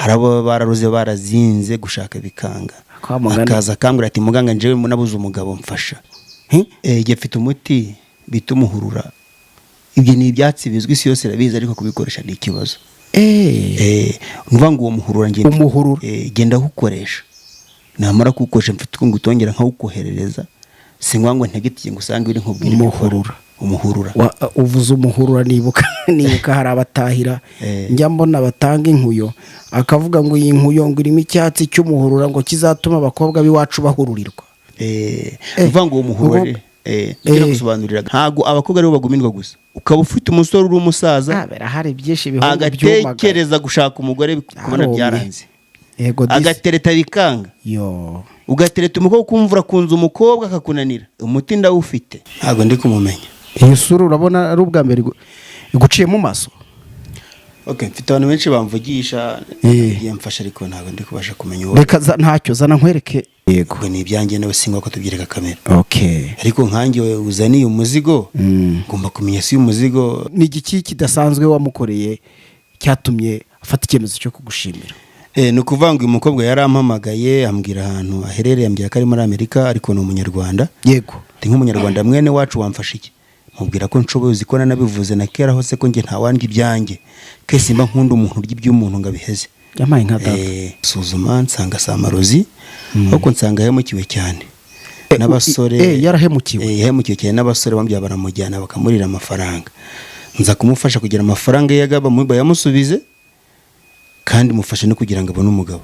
Hari abo bararuze, barazinze, gushaka bikanga. Kwa muganga. Akaza akambwira ati: "Muganga, njyewe nabuze umugabo, mfasha." Njye mfite umuti bita umuhurura. Ibyo ni ibyatsi bizwi, isi yose irabizi, ariko kubikoresha ni ikibazo. Ni ukuvuga ngo uwo muhurura ngenda Umuhurura. Genda awukoresha, namara kuwukoresha mfite uko ngutongera nkawukoherereza. Si ngombwa ngo ntegetiye ngo usange uri nkubwire ibyo ukora. Umuhurura. Umuhurura. Uvuze umuhurura, nibuka hari abatahira njya mbona batanga inkuyo, akavuga ngo iyi nkuyo ngo irimo icyatsi cy'umuhurura, ngo kizatuma abakobwa b'iwacu bahururirwa. Ni ukuvuga ngo uwo muhurura nibyo nagusobanuriraga. Ntabwo abakobwa aribo bagumirwa gusa, ukaba ufite umusore uri umusaza, Ah, birahari byinshi, ibihungu byumagaye. Agatekereza gushaka umugore, kubona Yarumye. byaranze. Yego disi. Agatereta bikanga. Yo. Ugatereta umukobwa, ukumva urakunze umukobwa, akakunanira. Umuti ndawufite, ntabwo ndi kumumenya. Iyi sura urabona ari ubwa mbere iguciye mu maso? Okay, mfite abantu benshi bamvugisha, igihe mfasha, ariko ntabwo ndi kubasha kumenya uwo. Reka ntacyo, zana nkwereke. Yego. Ubwo ni ibyanjye nawe, singwa ko tubyereka kamera. Ariko nkanjye uzaniye umuzigo, ngomba kumenya si umuzigo. Ni igiki kidasanzwe wamukoreye cyatumye afata icyemezo cyo kugushimira? Ni ukuvuga ngo uyu mukobwa yarampamagaye, ambwira ahantu aherereye, ambwira ko ari muri Amerika, ariko ni Umunyarwanda. Ndi nk'Umunyarwanda mwene wacu, wamfasha iki? Mubwira ko nshoboye. Uzi ko nanabivuze na kera hose ko njye ntawandya ibyanjye, kese mba nkunda umuntu urya iby'umuntu ngo abiheze. Yampaye nka data. Suzuma nsanga si amarozi, ahubwo nsanga yahemukiwe cyane n'abasore. Yarahemukiwe. Yahemukiwe cyane n'abasore bambwira, baramujyana bakamurira amafaranga. Nza kumufasha kugira amafaranga ye yagaba bayamusubize, kandi mufashe no kugira ngo abone umugabo.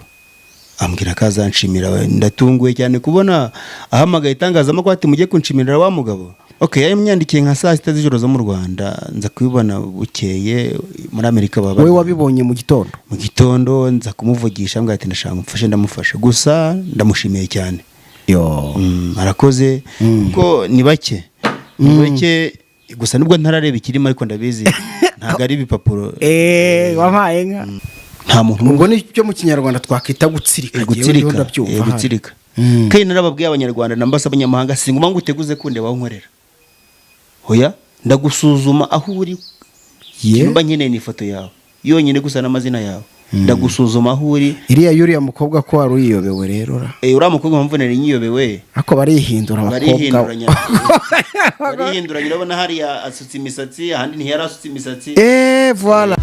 Ambwira ko azanshimira. Ndatunguwe cyane kubona ahamagaye itangazamakuru ati: "Mujye kunshimira wa mugabo." Okay, yamyandikiye nka saa 6 z'ijoro zo mu Rwanda, nza kubibona bukeye muri Amerika baba. Wowe wabibonye mu gitondo? Mu gitondo nza kumuvugisha, ambwira ati: "Ndashaka umufashe." Ndamufasha. Gusa ndamushimiye cyane. Yo. Arakoze, kuko ni bake, ni bake. Gusa nubwo ntarareba ikirimo, ariko ndabizi ntabwo ari ibipapuro. Wampaye nka. Nta muntu Ubwo ni byo mu Kinyarwanda twakwita gutsirika. Njyewe ndiho gutsirika. ndabyumva hano. Gutsirika. Kandi narababwiye Abanyarwanda nambase abanyamahanga, singuma ngo uteguze kundeba aho nkorera. Hoya, ndagusuzuma aho uri. Mba nkeneye ni ifoto yawe yonyine gusa n'amazina yawe, ndagusuzuma aho uri. Iriya y'uriya mukobwa ko wari uyiyobewe rero ra? Uriya mukobwa mpamvu nari nyiyobewe. Ariko barihindura abakobwa. Barihinduranya, barihinduranya. Urabona hariya asutse imisatsi, ahandi ntiyari asutse imisatsi. Voilà.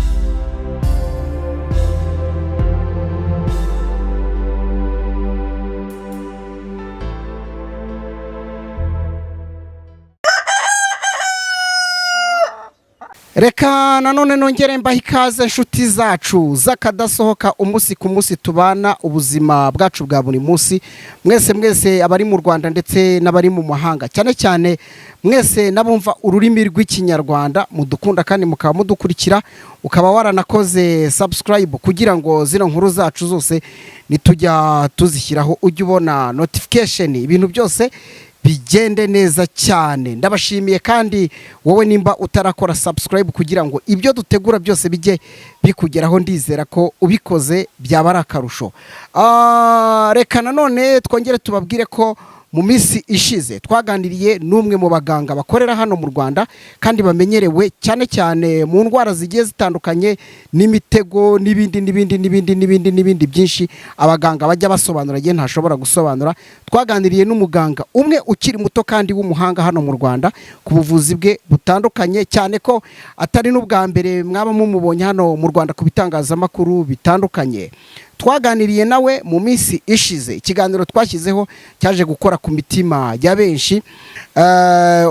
Reka nanone nongere mbahe ikaze, inshuti zacu z'akadasohoka, umunsi ku munsi tubana ubuzima bwacu bwa buri munsi. Mwese mwese, abari mu Rwanda ndetse n'abari mu mahanga, cyane cyane mwese n'abumva ururimi rw'Ikinyarwanda, mudukunda kandi mukaba mudukurikira, ukaba waranakoze subscribe kugira ngo zino nkuru zacu zose nitujya tuzishyiraho ujye ubona notification, ibintu byose bigende neza cyane. Ndabashimiye. Kandi wowe nimba utarakora subscribe kugira ngo ibyo dutegura byose bijye bikugeraho, ndizera ko ubikoze byaba ari akarusho. Reka nanone twongere tubabwire ko mu minsi ishize twaganiriye n'umwe mu baganga bakorera hano mu Rwanda kandi bamenyerewe cyane cyane mu ndwara zigiye zitandukanye n'imitego n'ibindi n'ibindi n'ibindi n'ibindi n'ibindi byinshi abaganga bajya basobanura, igihe ntashobora gusobanura. Twaganiriye n'umuganga umwe ukiri muto kandi w'umuhanga hano mu Rwanda ku buvuzi bwe butandukanye, cyane ko atari n'ubwa mbere mwaba mumubonye hano mu Rwanda ku bitangazamakuru bitandukanye. Twaganiriye nawe mu minsi ishize, ikiganiro twashyizeho cyaje gukora ku mitima ya benshi.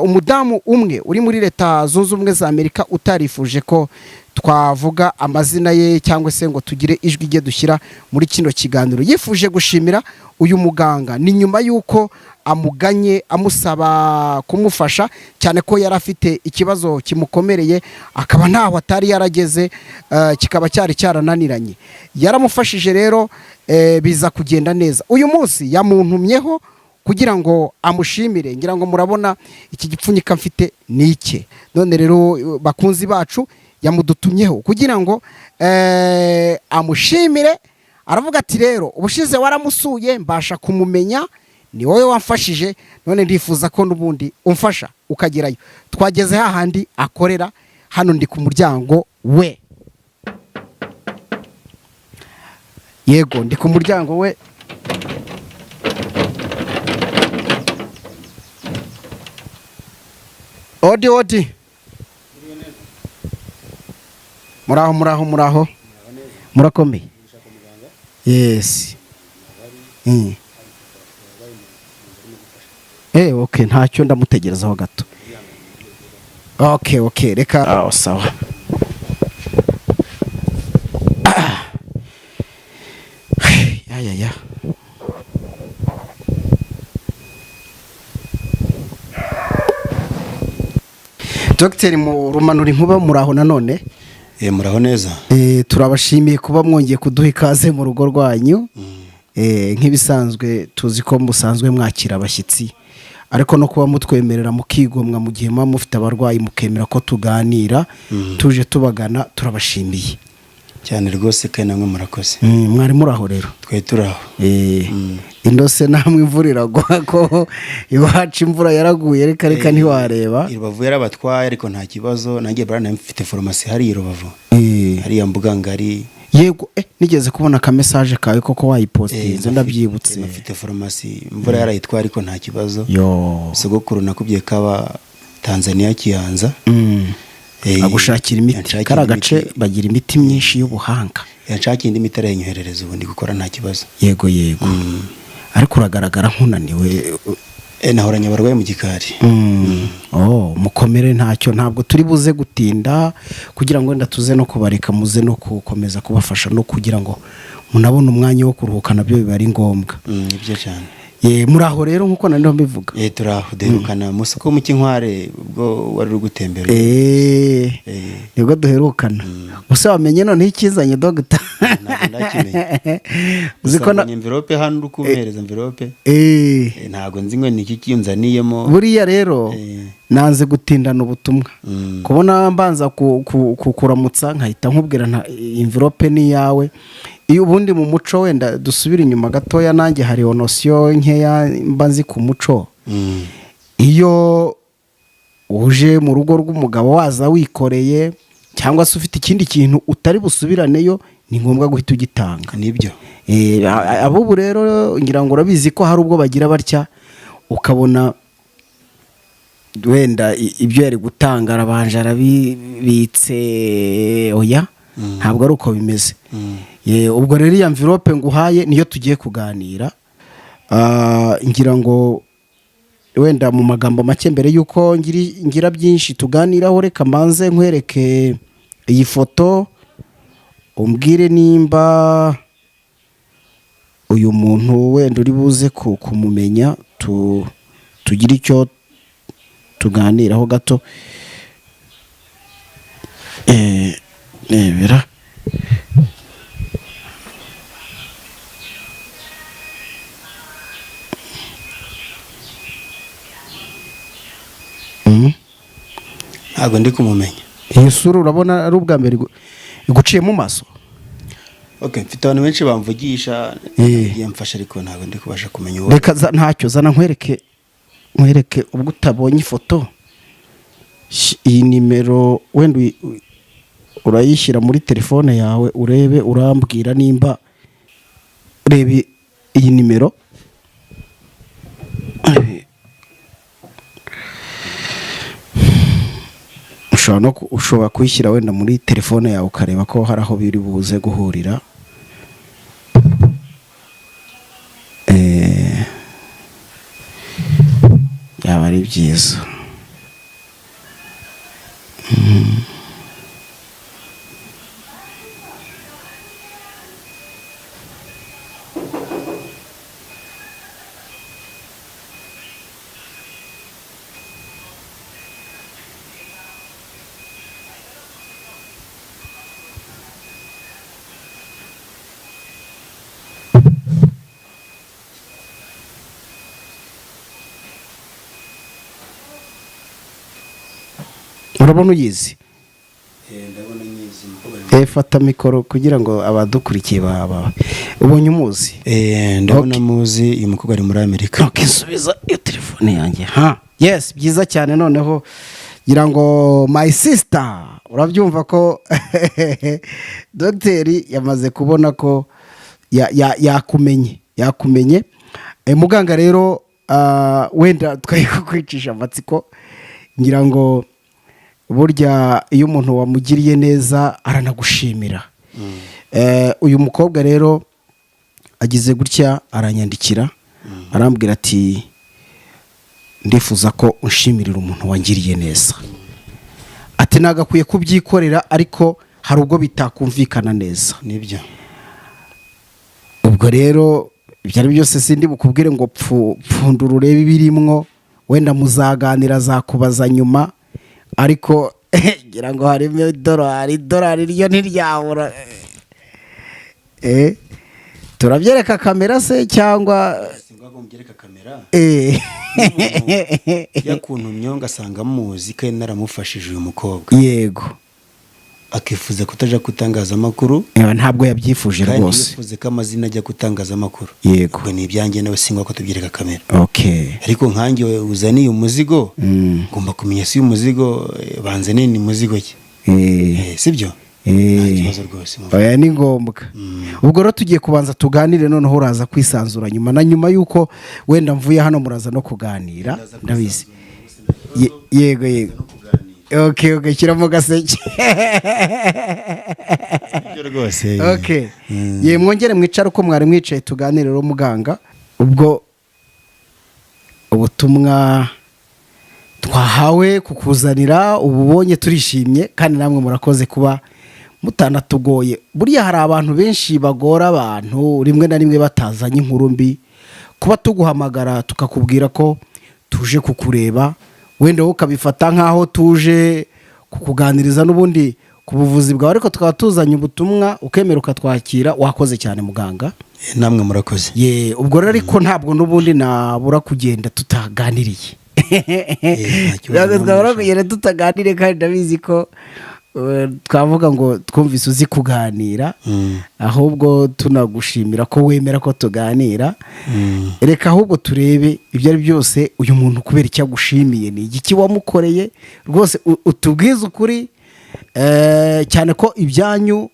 Umudamu umwe uri muri Leta Zunze Ubumwe za Amerika utarifuje ko twavuga amazina ye cyangwa se ngo tugire ijwi rye dushyira muri kino kiganiro, yifuje gushimira uyu muganga. Ni nyuma y'uko amuganye amusaba kumufasha, cyane ko yari afite ikibazo kimukomereye, akaba ntaho atari yarageze, kikaba cyari cyarananiranye. Yaramufashije rero, biza kugenda neza. Uyu munsi yamuntumyeho kugira ngo amushimire. Ngira ngo murabona iki gipfunyika mfite ni icye. None rero, bakunzi bacu, yamudutumyeho kugira ngo amushimire. Aravuga ati: "Rero ubushize waramusuye, mbasha kumumenya, ni wowe wamfashije, none ndifuza ko n'ubundi umfasha ukagerayo." Twageze hahandi akorera, hano ndi ku muryango we. Yego, ndi ku muryango we. Odi odi, muraho, muraho, muraho, murakomeye? Yes. Okay, ntacyo, ndamutegerezaho gato. Okay, reka. Ah, sawa. Ah. Ya ya ya. Dr Rumanura Inkuba, muraho nanone? Muraho neza. Turabashimiye kuba mwongeye kuduha ikaze mu rugo rwanyu. Nk'ibisanzwe tuzi ko musanzwe mwakira abashyitsi, ariko no kuba mutwemerera mukigomwa mu gihe muba mufite abarwayi, mukemera ko tuganira tuje tubagana, turabashimiye. Cyane rwose, kandi namwe murakoze. Mwari muraho rero? Twari turi aho. Indose namwe imvura iragwa? Ko iwacu imvura yaraguye, reka reka, ntiwareba. I Rubavu yarabatwaye, ariko nta kibazo. Nanjye barana mfite farumasi hariya i Rubavu, hariya mbuga ngari. Yego, nigeze kubona aka message kawe koko wayipostinze, ndabyibutse. Mfite farumasi, imvura yarayitwaye ariko nta kibazo. Yo. Sogokuru nakubwiye kaba Tanzania, Kiyanza. Agushakira imiti. Yanshakira Kari agace imiti. bagira imiti myinshi y'ubuhanga. Yanshakiye indi miti, arayinyoherereza, ubu ndi gukora nta kibazo. Yego, ariko uragaragara nk'unaniwe. Nahoranye abarwayi mu gikari. Oh, mukomere, ntacyo, ntabwo turi buze gutinda kugira ngo wenda tuze no kubareka muze no gukomeza kubafasha, no kugira ngo munabone umwanya wo kuruhuka, nabyo biba ari ngombwa. Nibyo cyane. Ye, muri aho rero nk'uko nari mbivuga. Turi aho, duherukana mu isoko mu Kinkware ubwo wari uri gutembera. Nibwo duherukana. Gusa wamenye noneho ikizanye, dogita? Ntabwo ndakimenya. Uzi ko Gusa mbonye envelope hano, uri kumpereza envelope. Ntabwo nzi ngo ni iki kinzaniyemo. Buriya rero nanze gutindana ubutumwa, kubona mbanza kukuramutsa nkahita nkubwira nta envelope ni iyawe. Iyo ubundi mu muco, wenda dusubire inyuma gatoya, nanjye hari notion nkeya mba nzi ku muco. Iyo uje mu rugo rw'umugabo waza wikoreye cyangwa se ufite ikindi kintu utari busubiraneyo, ni ngombwa guhita ugitanga. Nibyo. Abubu rero ngira ngo urabizi ko hari ubwo bagira batya, ukabona wenda ibyo yari gutanga arabanje arabibitse. Oya, ntabwo ari uko bimeze. Ubwo rero iya envelope nguhaye niyo tugiye kuganira. Ngira ngo wenda mu magambo make, mbere y'uko ngira byinshi tuganiraho, reka mbanze nkwereke iyi foto, umbwire nimba uyu muntu wenda uri buze kumumenya, tugire icyo tuganiraho gato. Nebera. Ntabwo ndi kumumenya. Iyi sura urabona ari ubwa mbere iguciye mu maso? Okay, mfite abantu benshi bamvugisha, ngiye mfasha, ariko ntabwo ndi kubasha kumenya uwo. Reka ntacyo, zana nkwereke ubwo utabonye ifoto. Iyi nimero wenda urayishyira muri telefone yawe urebe, urambwira nimba. Reba iyi nimero. Ushobora kuyishyira wenda muri telefone yawe ukareba ko hari aho biri buze guhurira. Byaba ari byiza. Urabona uyizi? Ndabona nyizi umukobwa ari Fata mikoro kugira ngo abadukurikiye baba ubonye umuzi. Ndabona muzi, uyu mukobwa ari muri Amerika. Okay, subiza iyo telefone yanjye. Ha, yes, byiza cyane. Noneho ngira ngo my sister, urabyumva ko dogiteri yamaze kubona ko Yakumenye. Muganga rero, wenda twari kukwicisha amatsiko. Ngira ngo burya iyo umuntu wamugiriye neza aranagushimira. Uyu mukobwa rero agize gutya aranyandikira, arambwira ati: "Ndifuza ko unshimirira umuntu wangiriye neza." Ati: "Nagakwiye kubyikorera, ariko hari ubwo bitakumvikana neza." Nibyo. Ubwo rero ibyo ari byose sindi bukubwire ngo pfundura urebe ibirimwo. Wenda muzaganira, azakubaza nyuma, ariko ngira ngo harimo idolari. Idolari ryo ntiryabura. Turabyereka kamera se cyangwa? Singombwa kamera. Yakuntumyeho ngasanga muzi kandi naramufashije uyu mukobwa, akifuza kutaja ku itangazamakuru. Ntabwo yabyifuje kandi rwose. Yifuze ko amazina ajya ku itangazamakuru. Ubwo ni ibyanjye nawe, singwa ko tubyereka kamera. Ariko nkanjye uzaniye umuzigo, ngomba kumenya si uyu muzigo, banze ni muzigo ki? Sibyo? Nta kibazo rwose. Oya, ni ngombwa. Ubwo rero tugiye kubanza tuganire, noneho uraza kwisanzura nyuma, na nyuma y'uko wenda mvuye hano muraza no kuganira, ndabizi. Yego, okay, shyiramo gaseke. Nibyo rwose. Okay. Ye, mwongere mwicare uko mwari mwicaye, tuganire rero muganga. Ubwo ubutumwa twahawe kukuzanira ububonye, turishimye kandi namwe murakoze kuba mutanatugoye. Buriya hari abantu benshi bagora abantu rimwe na rimwe batazanye inkuru mbi. Kuba tuguhamagara tukakubwira ko tuje kukureba, wenda wowe ukabifata nk'aho tuje kukuganiriza n'ubundi ku buvuzi bwawe, ariko tukaba tuzanye ubutumwa, ukemera ukatwakira, wakoze cyane muganga. Namwe murakoze. Ye, ubwo rero ariko ntabwo n'ubundi nabura kugenda tutaganiriye. Nta kibazo. Ntabwo namwe. twabura kugenda tutaganiriye, kandi ndabizi ko twavuga ngo twumvise uzi kuganira. Ahubwo tunagushimira ko wemera ko tuganira. Reka ahubwo turebe ibyo ari byose, uyu muntu kubera icyo agushimiye, ni igiki wamukoreye? Rwose utubwize ukuri, cyane ko ibyanyu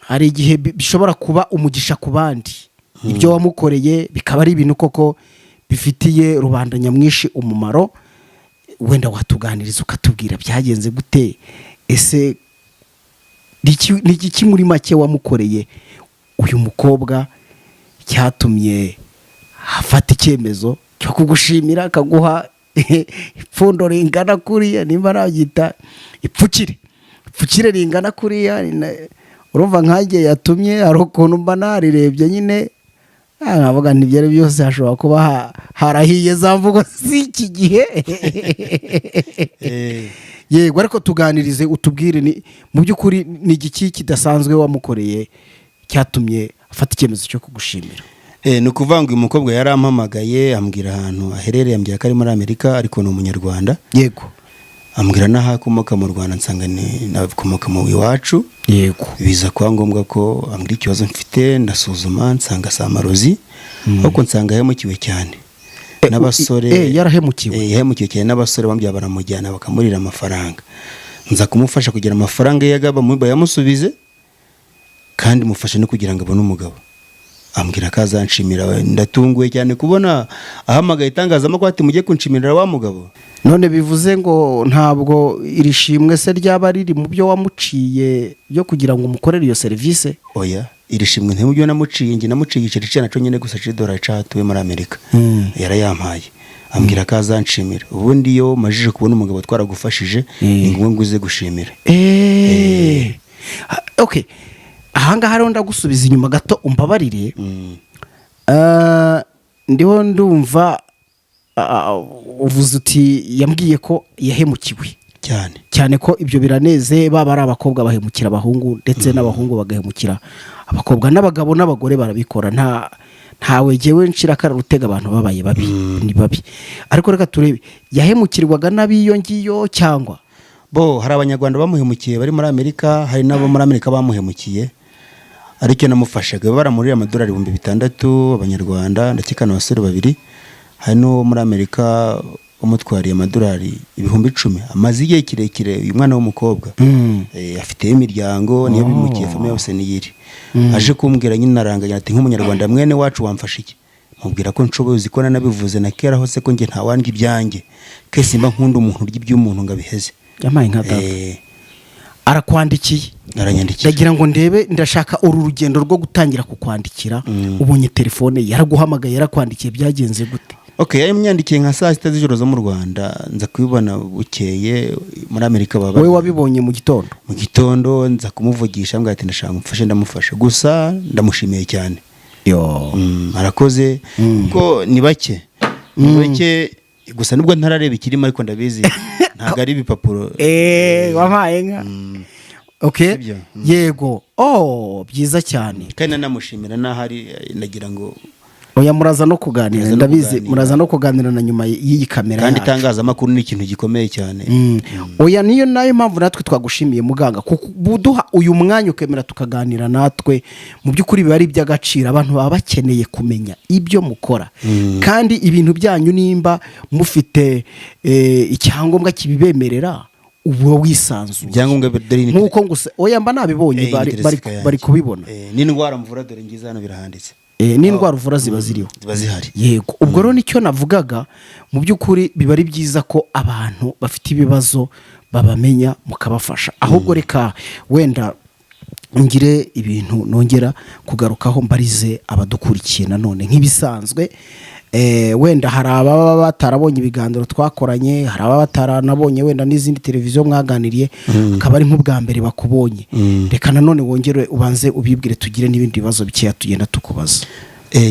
hari igihe bishobora kuba umugisha ku bandi, ibyo wamukoreye bikaba ari ibintu koko bifitiye rubanda nyamwinshi umumaro. Wenda watuganiriza ukatubwira byagenze gute? Ese ni iki muri make wamukoreye uyu mukobwa cyatumye afata icyemezo cyo kugushimira, akaguha ipfundo ringana kuriya, nimba nabyita ipfukire, ipfukire ringana kuriya? Urumva nkanjye yatumye hari ukuntu mba narirebye nyine, nkavuga nti ibyo ari byose hashobora kuba harahiye za mvugo z'iki gihe. Yego, ariko tuganirize, utubwire ni mu by'ukuri ni igiki kidasanzwe wamukoreye cyatumye afata icyemezo cyo kugushimira? Ni ukuvuga ngo uyu mukobwa yarampamagaye, ambwira ahantu aherereye, ambwira ko ari muri Amerika ariko ni Umunyarwanda. Ambwira n'aho akomoka mu Rwanda, nsanga ni akomoka mu iwacu. Biza kuba ngombwa ko ambwira ikibazo mfite, ndasuzuma nsanga si amarozi, ahubwo nsanga yahemukiwe cyane n'abasore. Yarahemukiwe? Yahemukiwe cyane n'abasore bambwira, baramujyana bakamurira amafaranga. Nza kumufasha kugira amafaranga ye bayamusubize, kandi mufashe no kugira ngo abone umugabo. Ambwira ko azanshimira. Ndatunguwe cyane kubona ahamagaye itangazamakuru ati: "Mujye kunshimira wa mugabo." None bivuze ngo ntabwo iri shimwe se ryaba riri mu byo wamuciye byo kugira ngo umukorere iyo serivisi? Oya, iri shimwe ntimubyo namuciye. Njye namuciye igiceri cye naco nyine gusa c'idolari c'ahatuye muri Amerika. Yarayampaye, ambwira ko azanshimira. Ubundi iyo majije kubona umugabo twaragufashije, ni ngombwa ngo uze gushimira. Okay, ahangaha rero ndagusubiza inyuma gato, umbabarire. Ndiho ndumva uvuze uti yambwiye ko yahemukiwe cyane. Cyane ko ibyo biraneze, baba ari abakobwa bahemukira abahungu, ndetse n'abahungu bagahemukira abakobwa, n'abagabo n'abagore barabikora. Ntawe jyewe nshira akararutega, abantu babaye babi ni babi. Ariko reka turebe, yahemukirwaga n'abiyo ngiyo cyangwa? Bo hari Abanyarwanda bamuhemukiye bari muri Amerika, hari n'abo muri Amerika bamuhemukiye, aricyo namufashaga. Baramuriye amadolari 6000 abanyarwanda, ndakeka ni abasore babiri. Hari n'uwo muri Amerika wamutwariye amadolari 10,000. Amaze igihe kirekire uyu mwana w'umukobwa. Afiteyo imiryango, niyo bimukiye, famille yose niyiri. Aje kumbwira nyine, aranganya ati: "Nk'umunyarwanda mwene wacu wamfasha iki?" Mubwira ko nshoboye. Uzi ko nanabivuze na kera hose ko njye ntawandya ibyanjye, kese mba nkunda umuntu urya iby'umuntu ngo abiheze. Yampaye nka data. Arakwandikiye? Aranyandikira. Ndagira ngo ndebe, ndashaka uru rugendo rwo gutangira kukwandikira. Ubonye telefone, yaraguhamagaye, yarakwandikiye, byagenze gute? Okay, yamyandikiye nka saa 6 z'ijoro zo mu Rwanda, nza kubibona bukeye muri Amerika baba Wowe wabibonye mu gitondo? Mu gitondo. Nza kumuvugisha, mbwira ati: "Ndashaka umfashe." Ndamufasha. Gusa ndamushimiye cyane. Yo. Arakoze kuko ni bake, ni bake. Gusa nubwo ntarareba ikirimo, ariko ndabizi ntabwo ari ibipapuro. Wampaye nka, okay. Sibyo? Yego, oh, byiza cyane. Kandi nanamushimira n'ahari, nagira ngo Oya, muraza no kuganira. Muraza no Ndabizi. kuganira. Muraza no kuganira na nyuma y'iyi kamera Kandi yacu. itangazamakuru ni ikintu gikomeye cyane. Oya, niyo nayo mpamvu natwe twagushimiye, muganga, kuko buduha uyu mwanya ukemera tukaganira natwe. Mu by'ukuri biba ari iby'agaciro, abantu baba bakeneye kumenya ibyo mukora kandi ibintu byanyu. Nimba mufite icyangombwa kibibemerera, uba wisanzuye. Ibyangombwa dore ni Nk'uko ngusa, oya, mba nabibonye. Ni Bari yanjye. bari kubibona. N'indwara mvura dore ngize hano birahanditse. N'indwara uvura ziba ziriho. Ziba zihari. Yego, ubwo rero nicyo navugaga. Mu by'ukuri biba ari byiza ko abantu bafite ibibazo babamenya mukabafasha. Ahubwo reka wenda ngire ibintu nongera kugarukaho, mbarize abadukurikiye nanone nk'ibisanzwe. Wenda hari ababa batarabonye ibiganiro twakoranye, hari ababa bataranabonye wenda n'izindi televiziyo mwaganiriye, akaba ari nk'ubwa mbere bakubonye. Reka nanone wongere ubanze ubibwire, tugire n'ibindi bibazo bikeya tugenda tukubaza.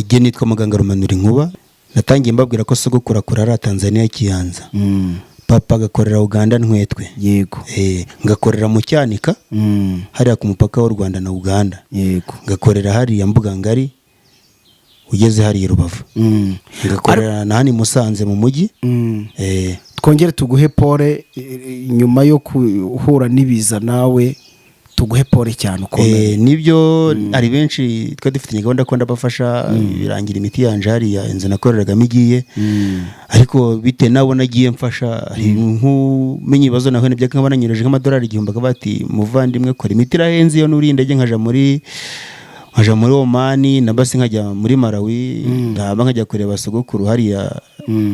Jye nitwa muganga Rumanura Inkuba. Natangiye mbabwira ko sogokuru akora ari Tanzania Kiyanza, papa agakorera Uganda Ntwetwe. Ngakorera mu Cyanika, hariya ku mupaka w'u Rwanda na Uganda. Ngakorera hariya Mbuga Ngari, ugeze hariya i Rubavu. Ngakorera na hano i Musanze mu mujyi. Twongere tuguhe pole nyuma yo guhura n'ibiza, nawe tuguhe pole cyane, ukomeye. Nibyo, hari benshi twari dufitanye gahunda ko ndabafasha, birangira imiti yanje hariya inzu nakoreragamo igiye. Ariko bitewe n'abo nagiye mfasha, hari nk'umenya ibibazo nahuye nabyo, nkaba nanyureje nk'amadolari 1000, akaba ati: "Muvandimwe, kora imiti irahenze." Iyo nuriye indege nkaja muri Omani na basi nkajya muri Malawi, ndahaba nkajya kureba sogokuru hariya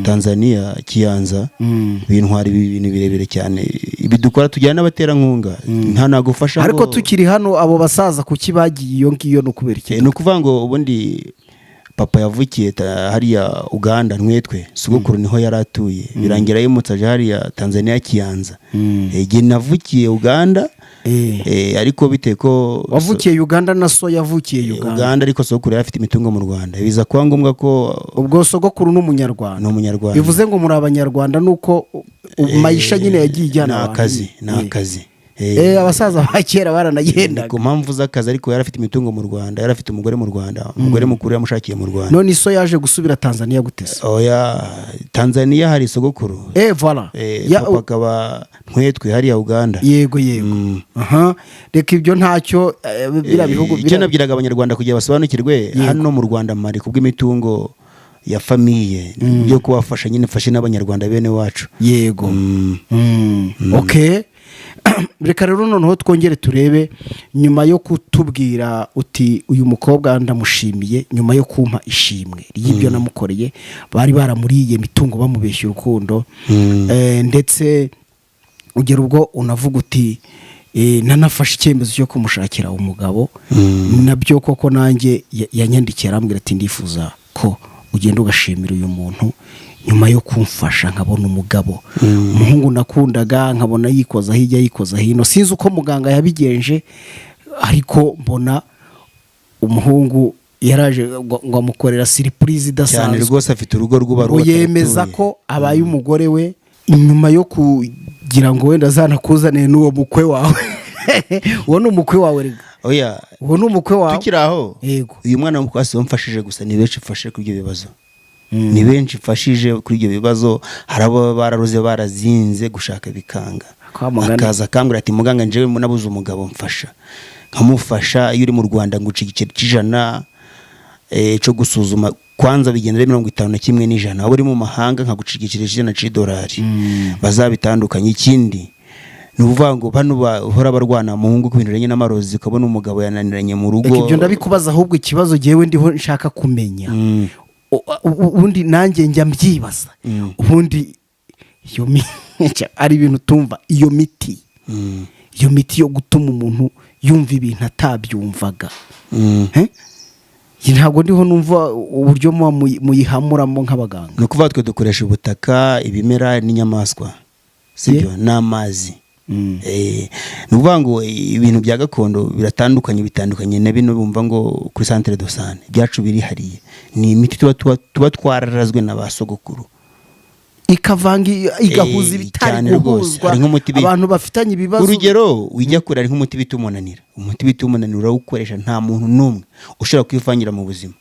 Tanzania Kiyanza, bintwara ibi bintu birebire cyane. Ibi dukora tujyana n'abaterankunga, nta nagufasha Ariko tukiri hano, abo basaza kuki bagiye iyo ngiyo? Ni ukubera iki? Ni ukuvuga ngo ubundi papa yavukiye hariya Uganda Ntwetwe, sogokuru niho yari atuye, birangira yimutse aje hariya Tanzania Kiyanza. Igihe navukiye Uganda, ariko bitewe ko Wavukiye Uganda na so yavukiye Uganda? Uganda, ariko sogokuru yari afite imitungo mu Rwanda, biza kuba ngombwa ko Ubwo sogokuru ni umunyarwanda? Ni umunyarwanda. Bivuze ngo muri abanyarwanda, nuko mayisha nyine yagiye ijyana Ni abantu. akazi, ni akazi. Abasaza ba kera baranagendaga. Ku mpamvu z'akazi, ariko yari afite imitungo mu Rwanda, yari afite umugore mu Rwanda, umugore mukuru yamushakiye mu Rwanda. None iso yaje gusubira Tanzania gute se? Oya, Tanzania hari sogokuru. Voilà. Papa akaba Ntwetwe hariya Uganda. Yego. Aha, reka ibyo ntacyo, biriya bihugu Icyo nabwiraga abanyarwanda kugira basobanukirwe, hano mu Rwanda mari kubw'imitungo ya famille byo kubafasha nyine, mfashe n'abanyarwanda bene wacu. Yego. Okay, reka rero noneho twongere turebe, nyuma yo kutubwira uti: "Uyu mukobwa ndamushimiye nyuma yo kumpa ishimwe ry'ibyo namukoreye, bari baramuriye imitungo bamubeshya urukundo." Ndetse ugera ubwo unavuga uti: "Nanafashe icyemezo cyo kumushakira umugabo." Nabyo koko nanjye yanyandikiye arambwira ati: "Ndifuza ko ugenda ugashimira uyu muntu nyuma yo kumfasha nkabona umugabo, umuhungu nakundaga, nkabona yikoza hirya yikoza hino, sinzi uko muganga yabigenje, ariko mbona umuhungu yaraje ngo amukorera surprise Cyane idasanzwe." Rwose afite urugo rw'ubaruwa. Ngo yemeza ko abaye umugore we nyuma yo kugira ngo wenda azanakuzanire n'uwo mukwe wawe. Uwo ni umukwe wawe rega. Oya. Uwo ni umukwe wawe. Tukiri aho, Yego. uyu mwana w'umukobwa si we mfashije gusa, ni benshi mfashe kuri ibyo bibazo, ni benshi mfashije kuri ibyo bibazo. Hari abo baba bararoze barazinze gushaka bikanga, Kwa mugani. akaza akambwira ati: "Muganga, njyewe nabuze umugabo, mfasha." Nkamufasha. Iyo uri mu Rwanda nguca igiceri cy'ijana cyo gusuzuma kwanza, bigenda ari 51 n'ijana. Waba uri mu mahanga nkaguca igiceri cy'ijana c'idolari, bazabitandukanye. Ikindi Ni ukuvuga ngo bano bahora barwana mu ngo ku bintu bijyanye n'amarozi, ukabona umugabo yananiranye mu rugo. Reka ibyo ndabikubaza, ahubwo ikibazo jyewe ndiho nshaka kumenya, ubundi nanjye njya mbyibaza, ubundi iyo ari ibintu tumva, iyo miti, iyo miti yo gutuma umuntu yumva ibintu atabyumvaga. Eh? Njye ntabwo ndiho numva uburyo muba muyihamuramo nk'abaganga. Ni ukuvuga twe dukoresha ubutaka, ibimera n'inyamaswa, sibyo, n'amazi. Ni ukuvuga ngo ibintu bya gakondo biratandukanye, bitandukanye na bino bumva ngo kuri centre de santé. Ibyacu birihariye, ni imiti tuba twararazwe na ba sogokuru. Ikavanga, igahuza ibitari Cyane rwose. guhuzwa. Hari nk'umuti Abantu bafitanye ibibazo. Urugero ujya kure, hari nk'umuti bita umunanira. Umuti bita umunanira urawukoresha, nta muntu n'umwe ushobora kwivangira mu buzima,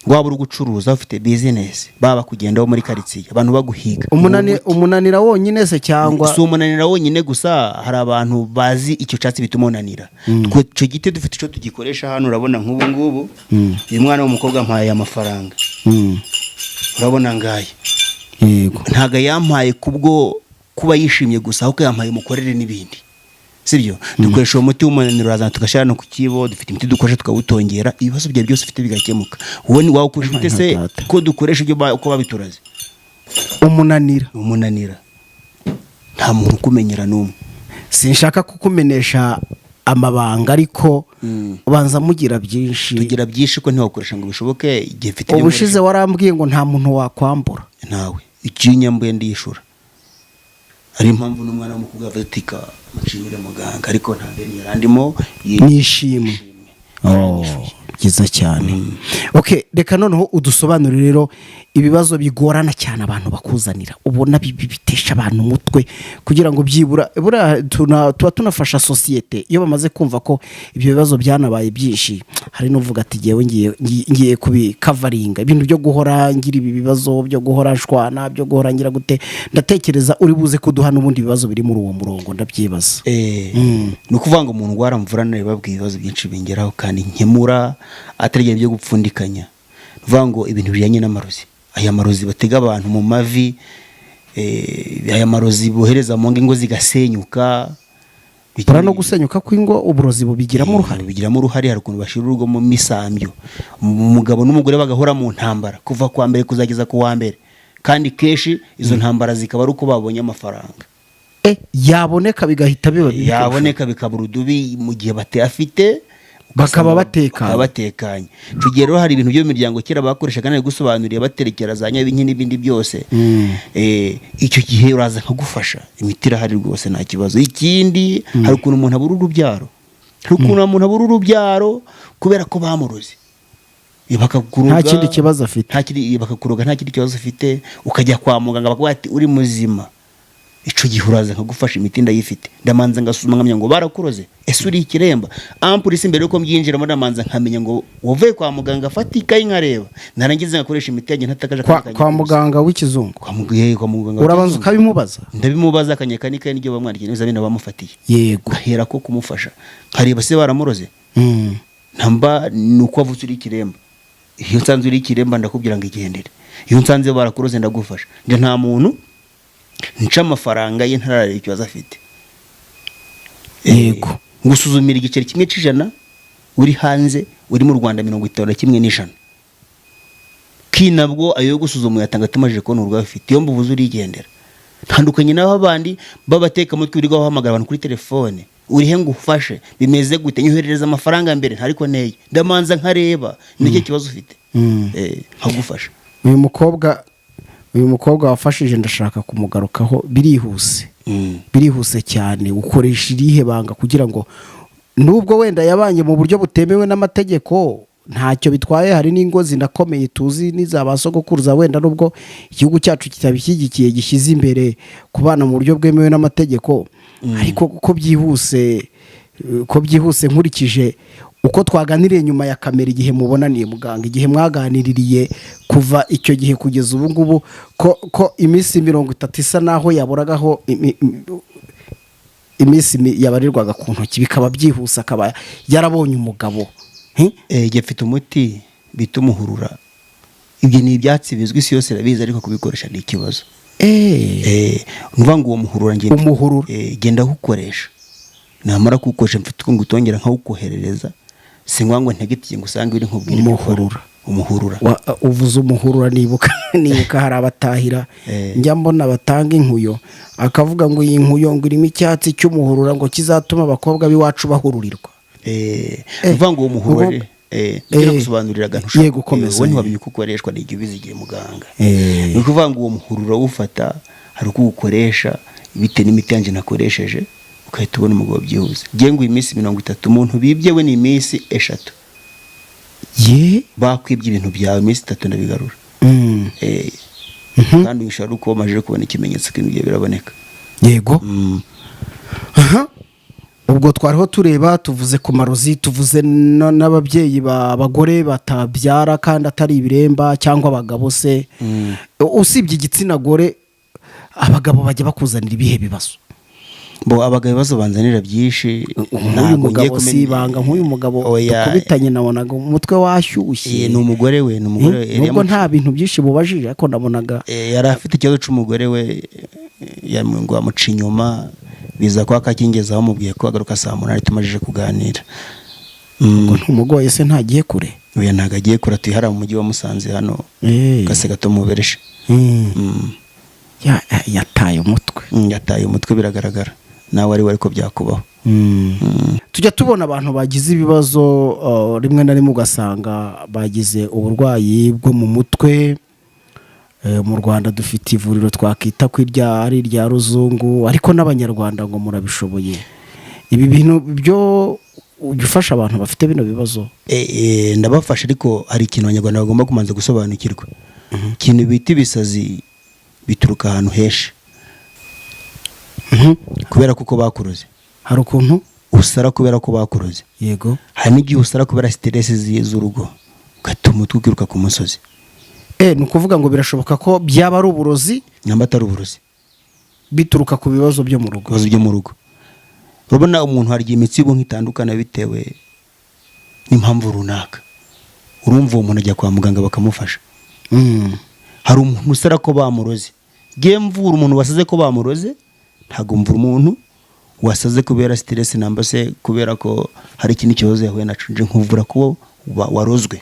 waba uri gucuruza, ufite bizinesi, baba bakugendaho muri karitsiye, abantu baguhiga. Umunanira wonyine se cyangwa? Si umunanira wonyine gusa, hari abantu bazi icyo cyatsi bita umunanira. Twe icyo giti dufite icyo tugikoresha hano. Urabona nk'ubu ngubu uyu mwana w'umukobwa mpaye amafaranga, urabona ngaya. Ntabwo yampaye kubwo kuba yishimye gusa, ahubwo yampaye umukorere n'ibindi, sibyo? Dukoresha uwo muti w'umunaniro, urazana tugashyira hano ku kibo. Dufite imiti dukoresha tukawutongera, ibibazo byawe byose ufite bigakemuka. Wowe ni wawukoresha ute se? Data. Ko dukoresha ibyo uko babituraze. Umunanira. Umunanira, nta muntu ukumenyera n'umwe. Sinshaka kukumenesha amabanga, ariko ubanza mugira byinshi. Tugira byinshi, ko ntiwakoresha ngo bishoboke igihe mfite ibyo Ubushize warambwiye ngo nta muntu wakwambura. nkoresha. Ntawe, icyo nyambuye ndiyishura. Ari impamvu n'umwana w'umukobwa yavuze ati: "Ka mushimire muganga," ariko nta deni yarandimo. Nishimwe. Oh, byiza cyane. Okay, reka noneho udusobanurire rero ibibazo bigorana cyane abantu bakuzanira, ubona bitesha abantu umutwe, kugira ngo byibura buriya tuba tunafasha sosiyete. Iyo bamaze kumva ko ibyo bibazo byanabaye byinshi, hari n'uvuga ati: "Ngewe ngiye kubikavaringa, ibintu byo guhora ngira ibi bibazo, byo guhora nshwana, byo guhora ngira gute." Ndatekereza uri buze kuduha n'ubundi bibazo biri muri uwo murongo, ndabyibaza. Ni ukuvuga ngo umuntu ndwara mvura babwiye ibibazo byinshi bingeraho kandi nkemura, atari ibyo gupfundikanya. Ni ukuvuga ngo ibintu bijyanye n'amarozi, aya marozi batega abantu mu mavi, aya marozi bohereza mu ngo zigasenyuka. Buriya no gusenyuka kw'ingo uburozi bubigiramo uruhare? Bigiramo uruhare. Hari ukuntu bashyira urugo mu misambyo, umugabo n'umugore bagahora mu ntambara kuva ku wa mbere kuzageza ku wa mbere, kandi kenshi izo ntambara zikaba ari uko babonye amafaranga. Yaboneka bigahita biba bibi. Yaboneka bikaba urudubi, mu gihe batayafite Bakaba ugasanga batekanye. Bakaba batekanye. Icyo gihe rero hari ibintu byo mu miryango kera bakoreshaga nari gusobanuriye, baterekera za nyabinki n'ibindi byose. Icyo gihe uraza nkagufasha, imiti irahari rwose, nta kibazo. Ikindi, hari ukuntu umuntu abura urubyaro, hari ukuntu umuntu abura urubyaro kubera ko bamuroze. Bakakuroga. Nta kindi kibazo afite. Nta kindi, bakakuroga nta kindi kibazo ufite, ukajya kwa muganga bakavuga ati: "Uri muzima." Icyo gihe uraza nkagufasha, imiti ndayifite. Ndamanza ngasuzuma nkamenya ngo barakuroze, ese uri ikiremba? Ampurisi mbere yuko mbyinjiramo ndamanza nkamenya ngo wavuye kwa muganga, afata ikayi nkareba, narangiza ngakoresha imiti yanjye ntatakaje Kwa, akandi kwa kanya kose. muganga w'ikizungu? Kwa muganga Urabanza w'ikizungu. ukabimubaza? Ndabimubaza, akanyeka n'ikayi n'ibyo bamwandikiye n'ibizamini bamufatiye, ngahera ko kumufasha nkareba se baramuroze. Ntamba ni uko wavutse uri ikiremba. Iyo nsanze uri ikiremba ndakubwira ngo igendere, iyo nsanze barakuroze ndagufasha. Njye nta muntu nca amafaranga ye ntarareba ikibazo afite. Ngusuzumira igiceri kimwe cy'ijana uri hanze, uri mu Rwanda 51 n'ijana ki, nabwo ayo yo gusuzuma uyatanga tumajije kubona uburwayi ufite. Iyo mbuvuze urigendera. Ntandukanye n'aho abandi b'abatekamutwe wirirwa bahamagara abantu kuri telefone: "Urihe ngo ufashe? Bimeze gute? Nyoherereza amafaranga mbere." Ntariko nteye, ndamanza nkareba nicyo kibazo ufite, nkagufasha. Uyu mukobwa wafashije ndashaka kumugarukaho birihuse, birihuse cyane. Ukoresha irihe banga kugira ngo, nubwo wenda yabanye mu buryo butemewe n'amategeko, ntacyo bitwaye, hari n'ingo zinakomeye tuzi n'iza ba sogokuruza, wenda nubwo igihugu cyacu kitabishyigikiye, gishyize imbere kubana mu buryo bwemewe n'amategeko, ariko ko byihuse nkurikije uko twaganiriye nyuma ya kamera, igihe mubonaniye muganga, igihe mwaganiririye, kuva icyo gihe kugeza ubu ngubu, ko iminsi 30 isa naho yaburagaho iminsi yabarirwaga ku ntoki, bikaba byihuse akaba yarabonye umugabo? Njye mfite umuti bita umuhurura. Ibyo ni ibyatsi bizwi, isi yose irabizi, ariko kubikoresha ni ikibazo. Nuvuga ngo uwo muhurura ngenda Umuhurura. Genda awukoresha, namara kuwukoresha mfite uko ngutongera nkawukoherereza, si ngombwa ngo ntegetiye ngo usange uri nkubwire ibyo ukora. Umuhurura. Umuhurura. Uvuze umuhurura nibuka hari abatahira njya mbona batanga inkuyo, akavuga ngo iyi nkuyo ngo irimo icyatsi cy'umuhurura ngo kizatuma abakobwa b'iwacu bahururirwa. Uvuga ngo uwo muhurura ngira gusobanurira agantu ushaka. Yego, komeza. Wowe ntiwamenya uko ukoreshwa n'igihe ubizigiye muganga. Ni ukuvuga ngo uwo muhurura uwufata, hari uko uwukoresha bitewe n'imiti yanjye nakoresheje, ugahita ubona umugabo byihuse. Ngiye ngo iminsi 30, umuntu bibye we ni iminsi 3. Ye? Bakwibye ibintu byawe, iminsi 3 ndabigarura. Kandi ushobora uko wamajije kubona ikimenyetso ko ibintu byawe biraboneka. Yego. Aha. Ubwo twariho tureba, tuvuze ku marozi, tuvuze n'ababyeyi b'abagore batabyara kandi atari ibiremba cyangwa abagabo se. Usibye igitsina gore, abagabo bajya bakuzanira ibihe bibazo? Bo abagabo ibibazo banzanira byinshi. Nk'uyu Ntabwo ngiye mugabo si kumenya- ibanga, nk'uyu mugabo Oya, dukubitanye nabonaga umutwe washyushye. Ni umugore we, ni umugore we. Nubwo nta bintu byinshi mubajije, ariko nabonaga Yari afite ikibazo cy'umugore we, ngo amuca inyuma, biza kuba kakingezaho, amubwiye ko agaruka saa 8 tumajije kuganira. Ngo ntumugoye se, ntagiye kure? Oya, ntabwo agiye kure, atuye hariya mu mujyi wa Musanze hano gase gato mubereshe. Yataye umutwe. Yataye umutwe biragaragara, nawe ari we ariko byakubaho. Tujya tubona abantu bagize ibibazo, rimwe na rimwe ugasanga bagize uburwayi bwo mu mutwe. Mu Rwanda dufite ivuriro twakita ko irya ari irya ruzungu, ariko n'Abanyarwanda ngo murabishoboye. Ibi bintu byo ujya ufasha abantu bafite bino bibazo? Ndabafasha, ariko hari ikintu Abanyarwanda bagomba kubanza gusobanukirwa. Ikintu bita ibisazi bituruka ahantu henshi kubera kuko bakuroze. Hari ukuntu usara kubera ko bakuroze. Hari n'igihe usara kubera stress z'urugo, ugatuma umutwe ukiruka ku musozi. Ni ukuvuga ngo birashoboka ko byaba ari uburozi? Namba atari uburozi. Bituruka ku bibazo byo mu rugo. Ibibazo byo mu rugo. Urabona umuntu hari igihe imitsi y'ubwonko itandukana bitewe n'impamvu runaka. Urumva uwo muntu ajya kwa muganga bakamufasha. Hari umuntu usara ko bamuroze. Ngiye mvura umuntu wasaze ko bamuroze, ntabwo mvura umuntu wasaze kubera stress namba se kubera ko hari ikindi kibazo yahuye naco. Nje nkuvura ko warozwe.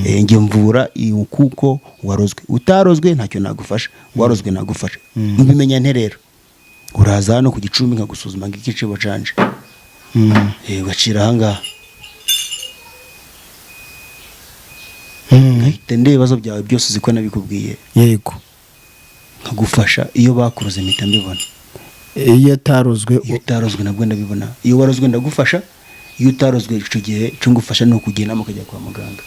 Ngiye mvura kuko warozwe. Utarozwe ntacyo nagufasha, warozwe nagufasha. Mbimenya nte rero? Uraza hano ku gicumbi nkagusuzuma ngo igiciro canje. Ugacira ahangaha, nkahita ndeba ibibazo byawe byose, uzi ko nabikubwiye. Nkagufasha. Iyo bakuroze mpita mbibona. Iyo atarozwe? Iyo utarozwe nabwo ndabibona. Iyo warozwe ndagufasha, iyo utarozwe icyo gihe icyo ngufasha ni ukugira inama ukajya kwa muganga.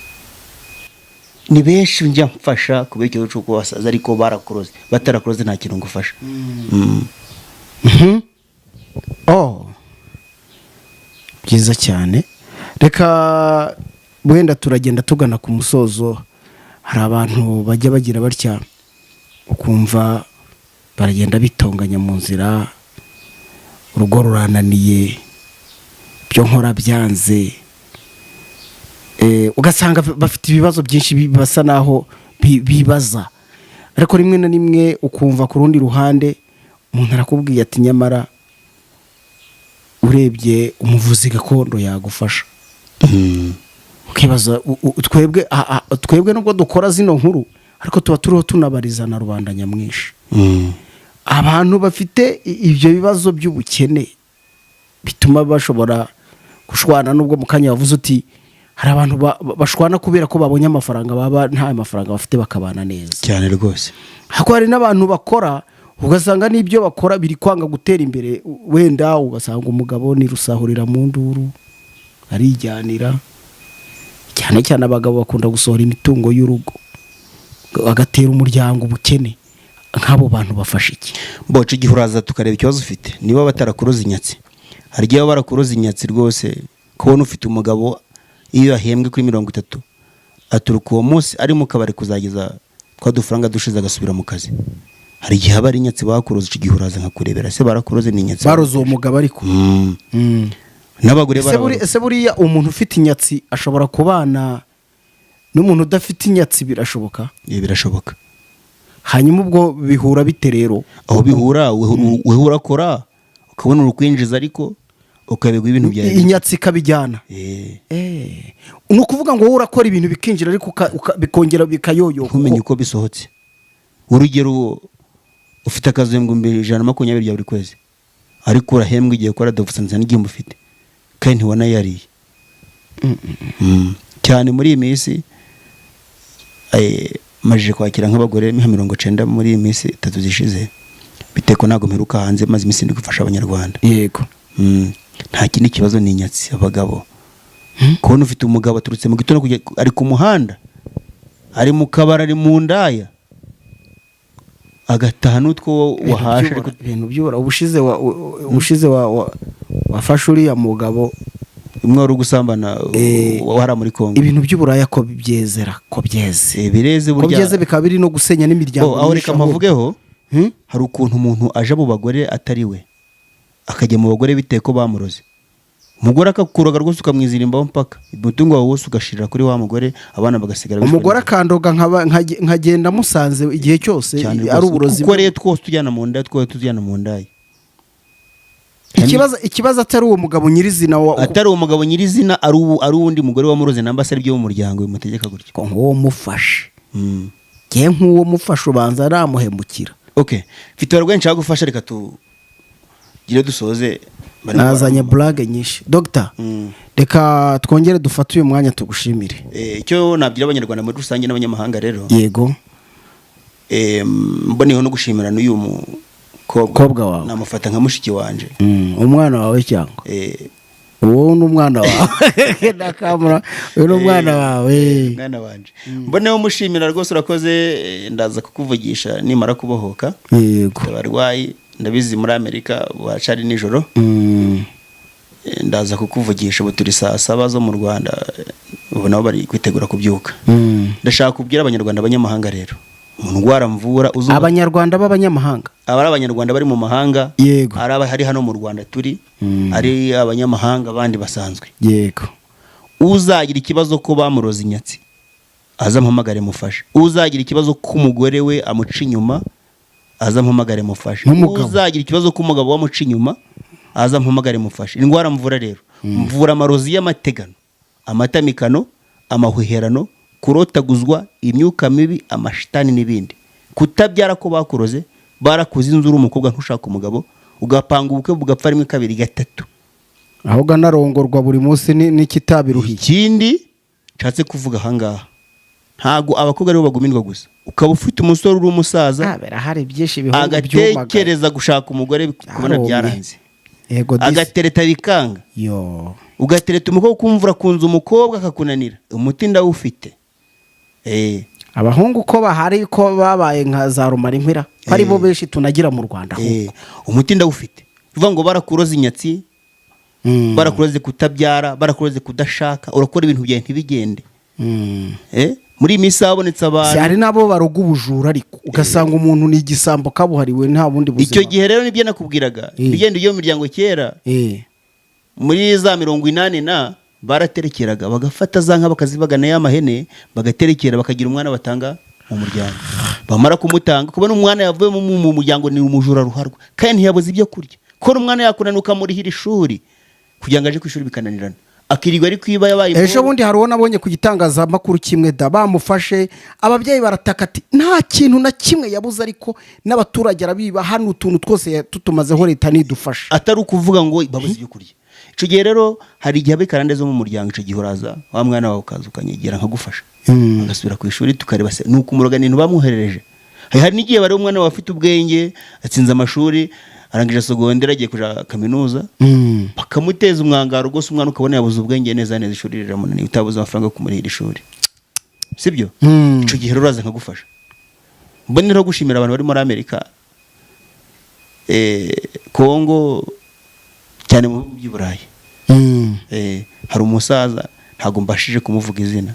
Ni benshi njya mfasha kubera ikibazo cy'uko wasaze ariko barakuroze. Batarakuroze nta kintu ngufasha. Oh, byiza cyane. Reka wenda turagenda tugana ku musozo. Hari abantu bajya bagira batya, ukumva baragenda bitonganya mu nzira: urugo rurananiye, ibyo nkora byanze. Ugasanga bafite ibibazo byinshi basa naho bibaza, ariko rimwe na rimwe ukumva ku rundi ruhande umuntu arakubwiye ati: nyamara urebye umuvuzi gakondo yagufasha. Ukibaza twebwe twebwe nubwo dukora zino nkuru, ariko tuba turiho tunabariza na rubanda nyamwinshi. Abantu bafite ibyo bibazo by'ubukene bituma bashobora gushwana, nubwo mu kanya wavuze uti hari abantu bashwana kubera ko babonye amafaranga, baba nta mafaranga bafite bakabana neza. Cyane rwose. Ariko hari n'abantu bakora, ugasanga n'ibyo bakora biri kwanga gutera imbere. Wenda ugasanga umugabo ni rusahurira mu nduru, arijyanira. Cyane cyane abagabo bakunda gusohora imitungo y'urugo, bagatera umuryango ubukene. Nk'abo bantu bafashe iki? Boca igihe uraza tukareba ikibazo ufite, niba batarakuroza inyatsi. Hari igihe baba barakuroza inyatsi rwose. Kubona ufite umugabo, iyo yahembwe kuri 30, aturuka uwo munsi ari mu kabari kuzageza twa dufaranga dushize, agasubira mu kazi. Hari igihe aba ari inyatsi bakuroza. Icyo gihe uraza nkakurebera se barakuroze ni inyatsi. Baroze uwo mugabo ariko. N'abagore Ese barabaroza. Ese buriya umuntu ufite inyatsi ashobora kubana n'umuntu udafite inyatsi? Birashoboka? Birashoboka. Hanyuma ubwo bihura bite rero? Aho bihura, wewe urakora ukabona uri kwinjiza, ariko ukabigwa ibintu byawe. Inyatsi ikabijyana. Eh. Ni ukuvuga ngo wowe urakora ibintu bikinjira, ariko bikongera bikayoyoka. Ntumenye uko bisohotse. Urugero, ufite akazi 120,000 bya buri kwezi, ariko urahembwa, igihe ukora davusanze n'igihumbi ufite kandi ntiwanayariye. Cyane muri iyi minsi majije kwakira nk'abagore nka 90 muri iyi minsi 3 zishize, bitewe ko ntabwo mperuka hanze, maze iminsi ndi gufasha Abanyarwanda. Nta kindi kibazo, ni inyatsi. Abagabo, kubona ufite umugabo aturutse mu gitondo ari ku muhanda, ari mu kabari, ari mu ndaya, agataha n'utwo wahashe ariko. Ibintu by'ubura. Ubushize wafashe uriya mugabo. Umwe wari ugusambana wahara muri Kongo. Ibintu by'uburaya ko byezera, ko byeze. Bireze ko burya. Byeze bikaba biri no gusenya n'imiryango Oh, aho myinshi reka ahubwo. mpavugeho. Hmm? Hari ukuntu umuntu aja mu bagore atari we, akajya mu bagore bitewe ko bamuroze. Umugore akakuroga rwose, ukamwizirimbaho mpaka umutungo wawe wose ugashirira kuri wa mugore, abana bagasigara bishwe Umugore n'inzara. akandoga nkagenda musanze igihe cyose. Cyane ari rwose. uburozi. Kuko rero twose tujyana mu nda, twose tujyana mu ndaya. Ikibazo atari uwo mugabo nyirizina wa Atari uwo mugabo nyirizina, ari uwundi mugore wamuroze, namba se ari byo mu muryango bimutegeka gutyo. Ko nk'uwo mufashe, ngewe nk'uwo mufashe ubanza namuhemukira. Okay, mfite abarwayi nshaka gufasha, reka tugire dusoze. Barimo Nazanye baramama. burage nyinshi, dogita. Reka twongere dufate uyu mwanya tugushimire. Icyo nabwira Abanyarwanda muri rusange n'abanyamahanga rero, Yego. Mboneyeho no gushimira n'uyu mukobwa. Mukobwa wawe. Namufata nka mushiki wanje. Umwana wawe cyangwa wowe n'umwana wawe nakamura, uyu ni umwana wawe. Mwana wanje, mboneyeho mushimira rwose, urakoze. Ndaza kukuvugisha nimara kubohoka. Abarwayi ndabizi muri Amerika bacari nijoro. Ndaza kukuvugisha, ubu turi saa 7 zo mu Rwanda, ubu nabo bari kwitegura kubyuka. Ndashaka kubwira Abanyarwanda, abanyamahanga rero, mu ndwara mvura uzumva Abanyarwanda b'abanyamahanga. Aba ari Abanyarwanda bari mu mahanga, ari abari hano mu Rwanda turi, ari abanyamahanga bandi basanzwe, uzagira ikibazo ko bamuroza inyatsi aza ampamagare mufashe. Uzagira ikibazo ko umugore we amuca inyuma aza ampamagare mufashe. N'umugabo. Uzagira ikibazo ko umugabo we amuca inyuma aza ampamagare mufashe. Indwara mvura rero, mvura amarozi y'amategano, amatamikano, amahweherano, kurotaguzwa, imyuka mibi, amashitani n'ibindi, kutabyara ko bakuroze, barakuze inzu uri umukobwa ntushaka umugabo, ugapanga ubukwe bugapfa rimwe, kabiri, gatatu. Ahubwo anarongorwa buri munsi n'ikitabiruhiye. Ikindi nshatse kuvuga ahangaha, ntabwo abakobwa aribo bagumirwa gusa. Ukaba ufite umusore uri umusaza, Birahari byinshi, ibihugu byumagaye. agatekereza gushaka umugore, kubona Yaromye. byaranze, Yego disi. agatereta bikanga, Yo. ugatereta umukobwa ukumva urakunze umukobwa akakunanira, umuti ndawufite. Abahungu ko bahari, ko babaye nka za rumarinkwira, ko ari bo benshi tunagira mu Rwanda ahubwo. Umuti ndawufite. Bivuga ngo barakuroza inyatsi, barakuroze kutabyara, barakuroze kudashaka, urakora ibintu byawe ntibigende. Muri iyi minsi habonetse Si abantu hari n'abo baroga ubujura, ariko ugasanga umuntu ni igisambo kabuhariwe, nta bundi buzima. Icyo gihe rero nibyo nakubwiraga, ibigenda byo mu miryango kera, muri za 80 na baraterekeraga, bagafata za nka bakazibagana y'amahene, bagaterekera, bakagira umwana batanga mu muryango. Bamara kumutanga, kubona umwana yavuye mu muryango ni umujura ruharwa kandi ntiyabuze ibyo kurya. Kubona umwana yakunaniye ukamurihira ishuri kugira ngo aje ku ishuri bikananirana, akirirwa ari kwiba, yabaye Ejo imfungwa. bundi hari uwo nabonye ku gitangazamakuru kimwe da, bamufashe, ababyeyi barataka ati nta kintu na kimwe yabuze, ariko n'abaturage arabiba hano, utuntu twose tutumazeho, leta nidufasha. Atari ukuvuga ngo babuze ibyo kurya. Icyo gihe rero hari igihe haba ikarande zo mu muryango. Icyo gihe uraza wa mwana wawe, ukaza ukanyegera nkagufasha, agasubira ku ishuri, tukareba se ni ukumuroga, ni ibintu bamwoherereje. Hari n'igihe bareba umwana wawe afite ubwenge, atsinze amashuri, arangije sogonderi, agiye kuja kaminuza, bakamuteza umwangaro rwose, umwana ukabona yabuze ubwenge neza neza, ishuri riramunaniye, utabuze amafaranga yo kumurihira ishuri, sibyo? Icyo gihe rero uraza nkagufasha. Mboneraho gushimira abantu bari muri Amerika, Kongo, cyane mu bihugu by'i Burayi. Hari umusaza, ntabwo mbashije kumuvuga izina.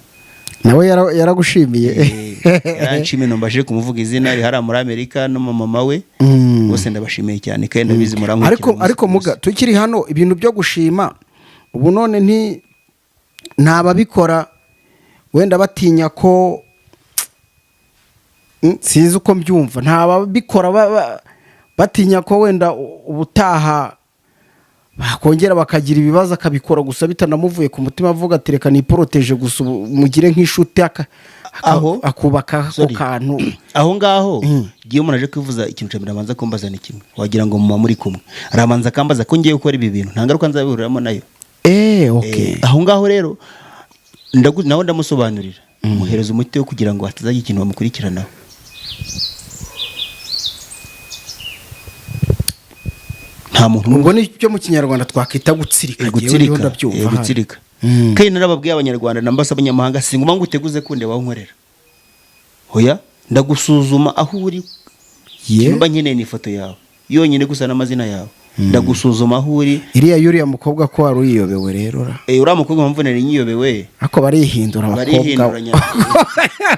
Nawe yaragushimiye. Yaranshimiye, mbashije kumuvuga izina, ari hariya muri Amerika no mama we. Bose ndabashimiye cyane kandi ndabizi murankurikira Ariko umunsi ariko ku muga munsi. Tukiri hano, ibintu byo gushima ubu none ntababikora wenda batinya ko Sinzi uko mbyumva, nta babikora batinya ko wenda ubutaha bakongera bakagira ibibazo, akabikora gusa bitanamuvuye ku mutima, avuga ati: "Reka niporoteje gusa, ubu mugire nk'inshuti," Aho? akubaka ako Sorry. kantu. Aho ngaho, igihe umuntu aje kwivuza, ikintu cya mbere abanza kumbaza ni kimwe, wagira ngo muba muri kumwe, arabanza akambaza ko ngiye gukora ibi bintu, nta ngaruka nzabihuriramo nayo. Okay. Aho ngaho rero nawe ndamusobanurira, muhereza umuti wo kugira ngo hatazagira ikintu bamukurikiranaho. Nta muntu Ubwo ni cyo mu Kinyarwanda twakwita gutsirika. Njyewe gutsirika. ndiho ndabyumva hano. Gutsirika. Kandi narababwiye Abanyarwanda nambase abanyamahanga, singuma ngo uteguze kundeba aho nkorera, hoya, ndagusuzuma aho uri. Mba nkeneye ni ifoto yawe yonyine gusa n'amazina yawe, ndagusuzuma aho uri. Iriya y'uriya mukobwa ko wari uyiyobewe rero ra? Uriya mukobwa mpamvu nari nyiyobewe. Ariko barihindura abakobwa. Barihinduranya,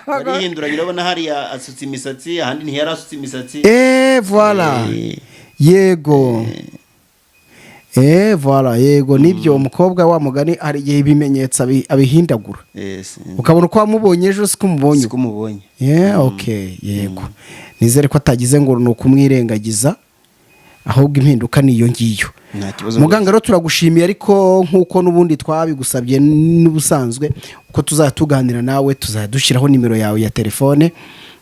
barihinduranya. Urabona hariya asutse imisatsi, ahandi ntiyari asutse imisatsi. Voilà. Yego, voilà, yego, nibyo. Umukobwa wa mugani hari igihe ibimenyetso abihindagura, ukabona uko wamubonye ejo siko umubonye. Siko umubonye. Yeah, okay, yego, nizere ko atagize ngo ni ukumwirengagiza, ahubwo impinduka ni iyo ngiyo. Nta kibazo. Muganga rero turagushimiye, ariko nk'uko n'ubundi twabigusabye n'ubusanzwe, uko tuzajya tuganira nawe tuzajya dushyiraho nimero yawe ya telefone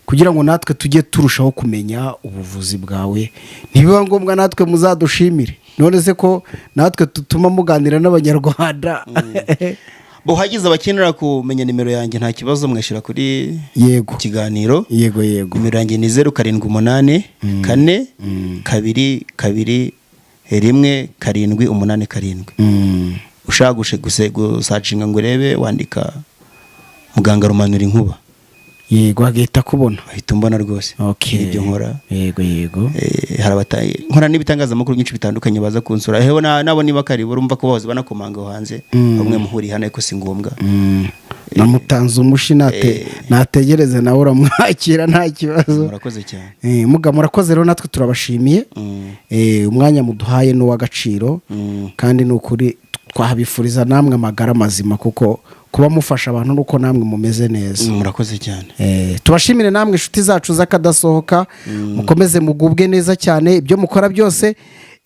kugira ngo natwe tujye turushaho kumenya ubuvuzi bwawe. Nibiba ngombwa natwe muzadushimire, none se ko natwe tutuma muganira n'Abanyarwanda. Bo hagize abakenera kumenya nimero yanjye, nta kibazo, mwashyira kuri kiganiro. Yego. Nimero yanjye ni 0784221787. Ushaka gusacinga ngo urebe, wandika muganga Rumanura Inkuba. Yego, agahita kubona. Ahita umbona rwose. Ibyo nkora. Yego. Hari nkora n'ibitangazamakuru byinshi bitandukanye baza kunsura, hewe nabo niba karibu, urumva ko bahoze banakomanga aho hanze. Bamwe muhuriye hano, ariko si ngombwa. Namutanze umushi, nategereze nawe uramwakira, nta kibazo. Murakoze cyane. Muga murakoze rero, natwe turabashimiye. Umwanya muduhaye ni uw'agaciro. Kandi ni ukuri twahabifuriza namwe amagara mazima, kuko kuba mufasha abantu nuko namwe mumeze neza. Murakoze cyane. Tubashimire namwe inshuti zacu z'akadasohoka, mukomeze mugubwe neza cyane, ibyo mukora byose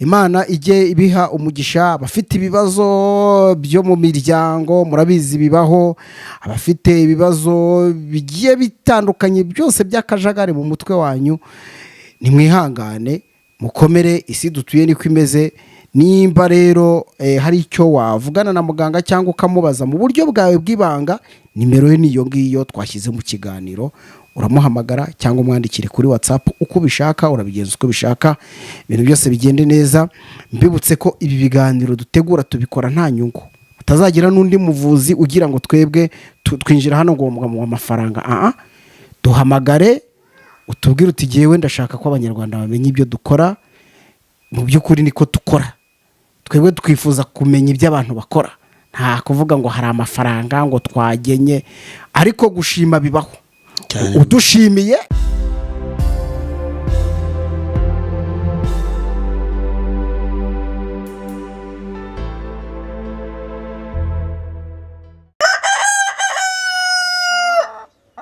Imana ijye ibiha umugisha. Abafite ibibazo byo mu miryango, murabizi bibaho, abafite ibibazo bigiye bitandukanye byose by'akajagari mu mutwe wanyu, nimwihangane, mukomere, isi dutuye niko imeze. Nimba rero hari icyo wavugana na muganga cyangwa ukamubaza mu buryo bwawe bw'ibanga, nimero ye niyo ngiyo twashyize mu kiganiro, uramuhamagara cyangwa umwandikire kuri WhatsApp, uko ubishaka urabigenza uko ubishaka, ibintu byose bigende neza. Mbibutse ko ibi biganiro dutegura tubikora nta nyungu, hatazagira n'undi muvuzi ugira ngo twebwe twinjira hano ngo mu amafaranga. Aha duhamagare utubwire uti: "Jyewe ndashaka ko Abanyarwanda bamenya ibyo dukora." Mu by'ukuri niko dukora twebwe, twifuza kumenya ibyo abantu bakora, nta kuvuga ngo hari amafaranga ngo twagenye, ariko gushima bibaho. Cyane. Udushimiye.